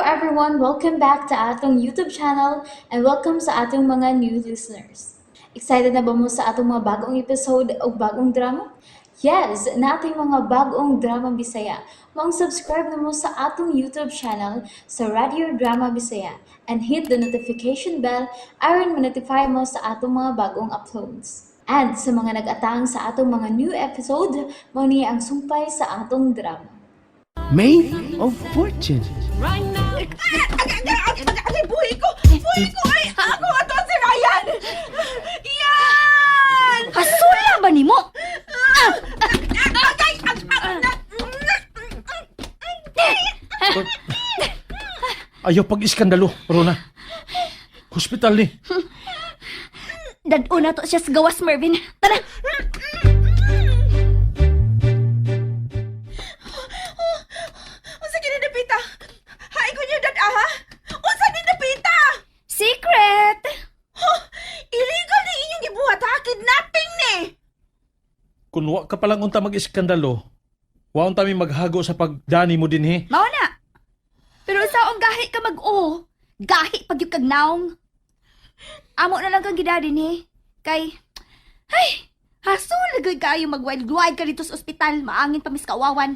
everyone! Welcome back to atong YouTube channel and welcome sa atong mga new listeners. Excited na ba mo sa atong mga bagong episode o bagong drama? Yes, naa tay mga bagong drama Bisaya. Maong subscribe na mo sa atong YouTube channel sa Radio Drama Bisaya and hit the notification bell aron ma-notify mo sa atong mga bagong uploads. And sa mga nag-atang sa atong mga new episode, mao ni ang sumpay sa atong drama. Maid of Fortune. Agay, agay, agay, buhi ko! Buhi ko! Ay, ako ato si Ryan! Iyan! Hasula ba nimo? Agay! Ayaw pag-iskandalo, Rona. Hospital ni. Dad-o na to siya sa gawas, Mervin. Tara! Unsa kini dapita? Hain ko niyo dad ha? Unsa ni dapita? Secret! Huh? Illegal ni inyong gibuhat ha? Kidnapping ni! Kung wa ka palang unta mag-iskandalo, wa unta mi maghago sa pagdani mo dinhi. Mao na! Pero saong gahi ka mag-o? Gahi pag yung kag naong. Amo na lang kang gidadin eh. Kay, ay, hasula gud kaayo mag-wild-wild ka dito sa ospital. Maangin pa mis kawawan.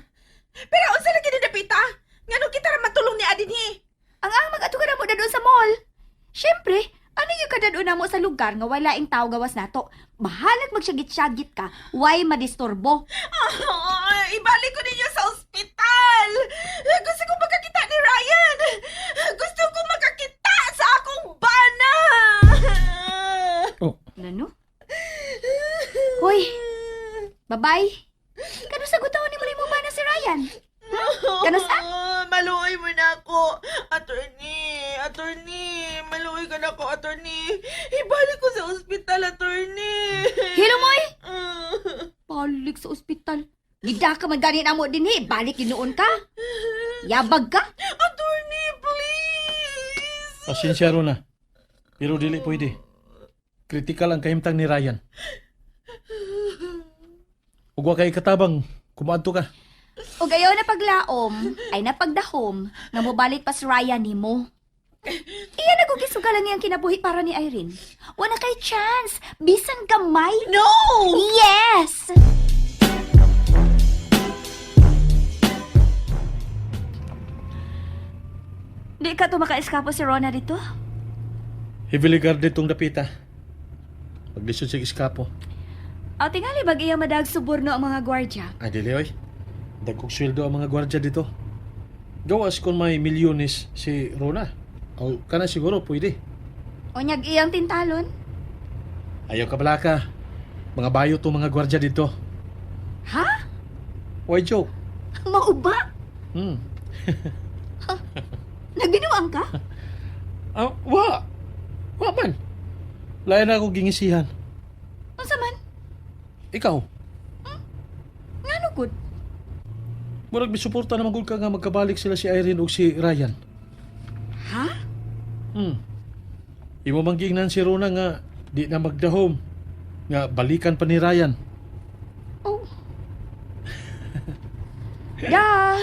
Pero unsa na kini dapita? Ngano kita ra matulong ni adinhi? Ang mag-ato ka na mo dadon sa mall. Siyempre, ano yung kadadon na mo sa lugar nga wala ing tao gawas nato? Bahalag magsyagit-syagit ka, why madisturbo? Ah, ibalik ko ninyo sa ospital! Gusto ko makakita ni Ryan! Gusto ko makakita sa akong bana! Oh, Nano? Hoy, babay. Kano sa gutawan ni mo ba na si Ryan? Kano sa? Maluoy mo na ako. Attorney, attorney, maluoy ka na ako, attorney. Ibalik ko sa ospital, attorney. Hilo moy! Balik sa ospital. Gida ka man ganin amo din eh. Balik ginoon ka. Yabag ka. Attorney, please! Pasensya, Rona. Pero dili pwede. Critical ang kahimtang ni Ryan. Ug wa kay katabang, kumaadto ka. O gayaw na paglaom, ay napagdahom, nga mobalik pa si Ryan nimo. Iya na kung gisugalan niyang kinabuhi para ni Irene. Wala kay chance, bisan gamay. No! Yes! Di ka to maka-eskapo si Rona dito? Heavily guarded tong dapita. Paglisod sa iskapo. O tingali bag iya madag suborno ang mga gwardya. Ay, dili oy. Dagkog sweldo ang mga gwardya dito. Gawas kung may milyones si Rona. O kana siguro pwede. O nyag iyang tintalon. Ayaw ka balaka. Mga bayo to mga gwardya dito. Ha? Why joke? Mauba? Nagbinuang ka? Ah, wa. Wa man. Lain na akong gingisihan. Unsa man? Ikaw, Ngano gud? murag misuporta naman gud ka nga magkabalik sila si Irene ug si Ryan. Ha? Imo man giingnan si Rona nga di na magdahom nga balikan pa ni Ryan. Oh. Da.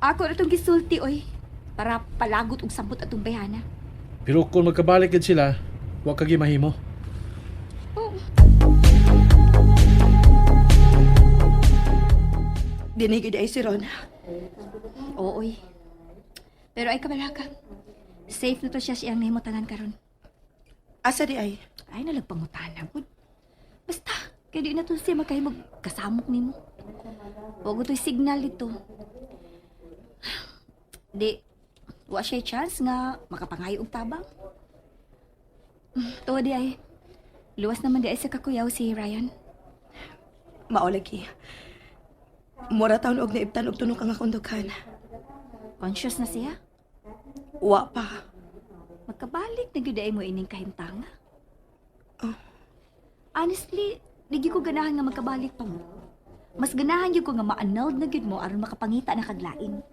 Ako na itong gisulti, oy. Para palagot og sampot atong bayhana. Pero kung magkabalik gid sila, wa ka gimahimo. Oh. Dinigid ay si Rona. Oo, oy. Pero ay kabalaka. Safe na to siya siyang nahimutangan karon. Asa di ay? Ay, nalagpangutana, gud. Basta, kaya di na to siya makahimog kasamok nimo. Huwag ko to'y signal dito. Di, wa siya chance nga makapangayo og tabang. Tuwa di ay. Luwas naman di ay sa kakuyaw si Ryan. Mao lagi. Mura taon og naibtan og tunok ang akong dughan. Conscious na siya. Wa pa. Magkabalik na gyud ay mo ining kahimtanga. Oh. Honestly, di gyud ko ganahan nga magkabalik pa mo. Mas ganahan gyud ko nga ma-annulled na gyud mo aron makapangita na kaglain.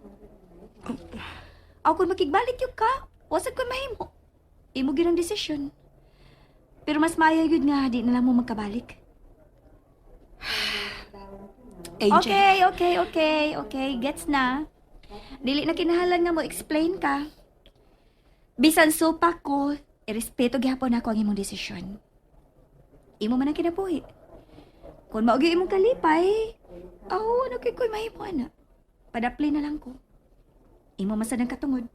Aw kung makigbalik gyud ka, wasad ko mahimo. Imo gyud ang desisyon. Pero mas maayo gyud nga di na lang mo magkabalik. Angel. Okay. Gets na. Dili na kinahanglan nga mo explain ka. Bisan supak ko, irespeto gihapon ako ang imong desisyon. Imo man ang kinabuhi. Kung mao gyud imong kalipay, aw, ano kay ko'y mahimo ana. Padapli na lang ko. Imo man sad ang katungod.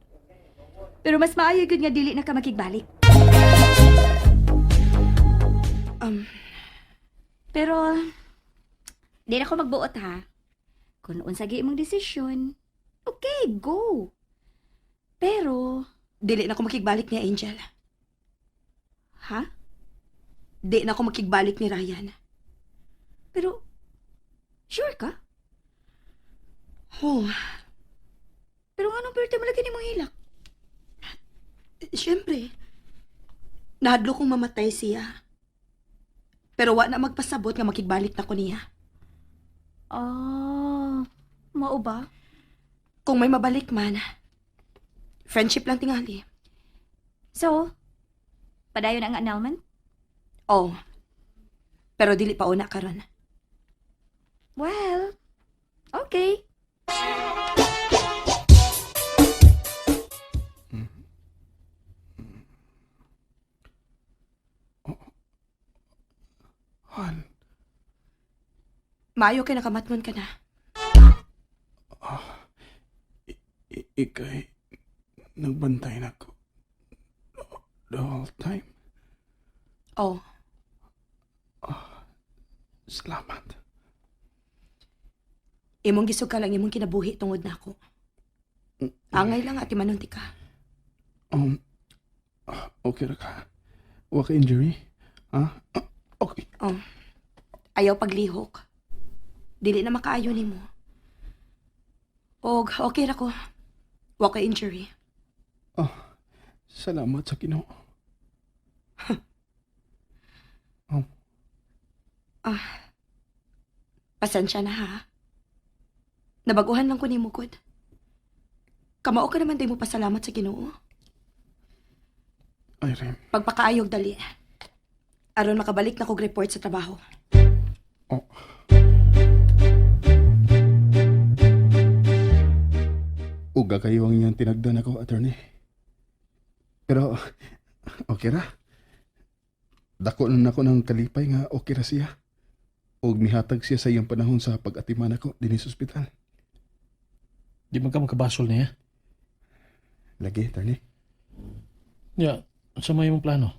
Pero mas maayo gyud nga dili na ka makigbalik. Pero di na ako magbuot ha. Kung unsa gyud imong desisyon, okay, go. Pero, Dili na ako makigbalik niya, Angel. Ha? Di na ako makigbalik ni Ryan. Pero, sure ka? Oh, Pero nganong perte mo lagi nimong hilak? Siyempre. Nahadlo kong mamatay siya. Pero wa na magpasabot nga makigbalik na ko niya. Ah, mao ba? Kung may mabalik man, friendship lang tingali. So, padayon ang annulment? Oh. Pero dili pa una karon. Well, okay. Han, Maayo kay nakamatngon ka na. ikay nagbantay na ko the whole time. Oh, Salamat. Imong gisuka lang imong kinabuhi tungod nako. Angay lang ati manunti ka. Okay ra ka. Wa ka injury? Ha? Ah, okay. Oh. Ayaw paglihok. Dili na makaayo nimo. Og okay ra ko. Wa ka injury. Oh, salamat sa Ginoo. Oh, Pasensya na ha. Nabaguhan lang ko nimo gud. Kamao ka naman day mo pasalamat sa Ginoo. Irene. Pagpakaayog dali. Aron makabalik na kog report sa trabaho. Oh. Uga kayo ang iyang tinagdan ako, attorney. Pero, okay ra. Dako na nako ng kalipay nga okay ra siya. Og mihatag siya sa iyang panahon sa pag-atiman ako dinhi sa ospital. Di man ka makabasol niya. Lagi, attorney. Ya, sa may imong plano?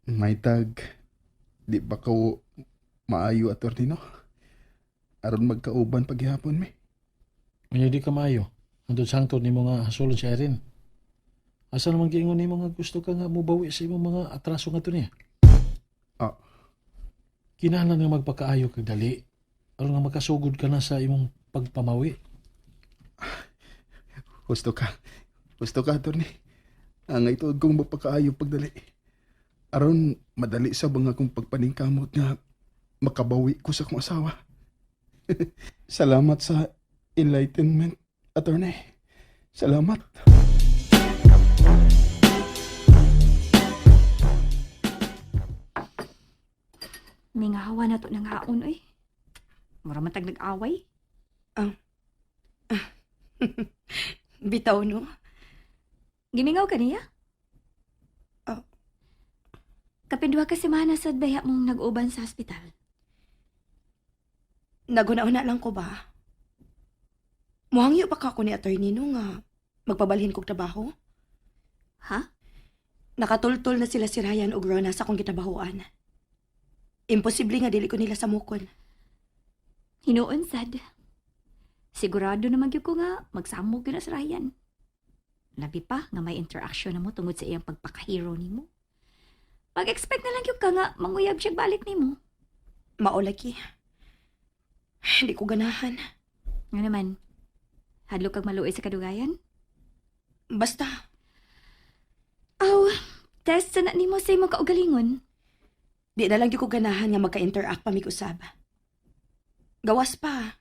May tag, di ba ko maayo, attorney, no? Aron magkauban paghihapon, mi. Unya di ka maayo. Andun sangtod nimo nga hasulon si Irene. Asa naman giingon nimo nga gusto ka nga mubawi sa imong mga atraso nga to niya? Ah. Kinahanglan nga magpakaayo kag dali aron nga makasugod ka na sa imong pagpamawi. Husto ka. Husto ka, attorney. Ang ituod kong mapakaayo pagdali. Aron madali sa bang akong pagpaningkamot nga makabawi ko sa akong asawa. Salamat sa enlightenment, attorney. Salamat. Mingawa na to ng haon, oy. Mura man tag nag-away. Bitaw no. Gimingaw ka niya? Oh. Kapin duha ka semana sad baya mong nag-uban sa ospital. Naguna-una lang ko ba? Muhangyo pa ka ko ni attorney no nga magpabalhin kog trabaho. Ha? Nakatultol na sila si Ryan ug Rona sa akong gitabahoan. Imposible nga dili ko nila samukon. Hinuon sad. Sigurado naman gyud ko nga magsamok gyud na sa Ryan. Labi pa nga may interaction na mo tungod sa iyang pagpakahero nimo. Pag-expect na lang gyud ka nga manguyab siya balik nimo. Mao lagi. Hindi ko ganahan. Nga naman, hadlok kag maluoy sa kadugayan? Basta, Aw, test sa na nimo sa imong kaugalingon. di na lang gyud ko ganahan nga magka-interact pa mig usab. Gawas pa.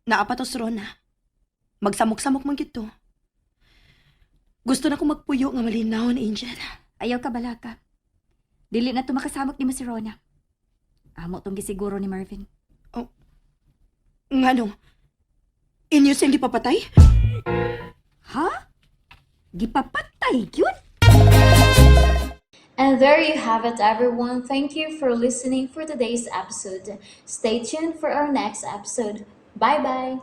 Naa pa to si Rona. Magsamok-samok man gyud to. Gusto na ko magpuyo nga malinawon, Angel. Ayaw ka balaka. Dili na to makasamok nimo si Rona. Amo tong gisiguro ni Marvin. Ngano? Inyo siyang gipapatay? Ha? Gipapatay gyud? And there you have it, everyone. Thank you for listening for today's episode. Stay tuned for our next episode. Bye bye.